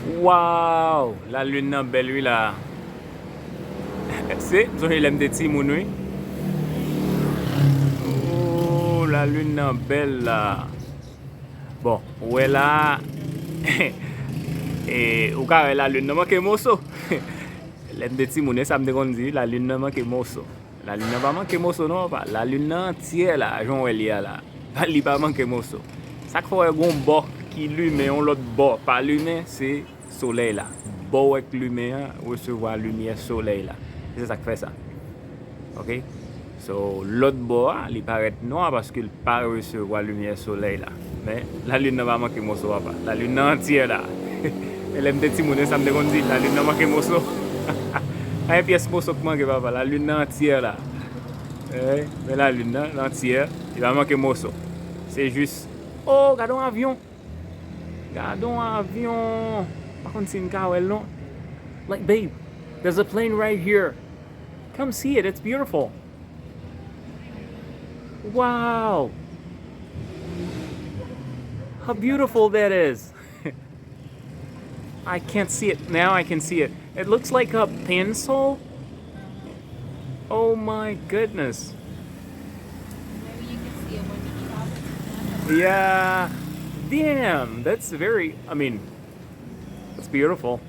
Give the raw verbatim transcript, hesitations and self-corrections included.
Wow! Lalin nan bèl wi la. Se, m sonje lè m te timoun wi. Oh, lalin nan bèl la. Bon, ou wè la, e, ou ka wè lalin nan manke moso. Lè m te timoun, e sa m te konn di, lalin nan manke moso. Lalin nan pa manke moso non, papa. Lalin nan antyè la, jan w wè li a la. Li pa manke moso. Sa k fè w wè gon bò ki limen, yon lòt bò pa limen, se solèy la. Bò w wè k limen an resevwa limyè solèy la. Se sa k fè sa. Ok? So, lòt bò a, li parèt nwa paske l pa resevwa limyè solèy la. Men, lalin nan pa manke moso, papa. Lalin nan antyè la. E lè m te timoun, e sa m te konn di, lalin nan manke moso. Pa gen pyès moso k manke, papa. Lalin nan antyè la. Eh, men lalin nan, l antyè. Li pa manke moso. Se jis, oh, gade yon avyon. Gade yon avyon. Pa konn si n ka wè l non. Like, babe, there's a plane right here. Come see it. It's beautiful. Wow. How beautiful that is. I can't see it. Now I can see it. It looks like a pencil. Oh my goodness. Maybe you can see it when you get off. Yeah. Damn, that's very, I mean, it's beautiful.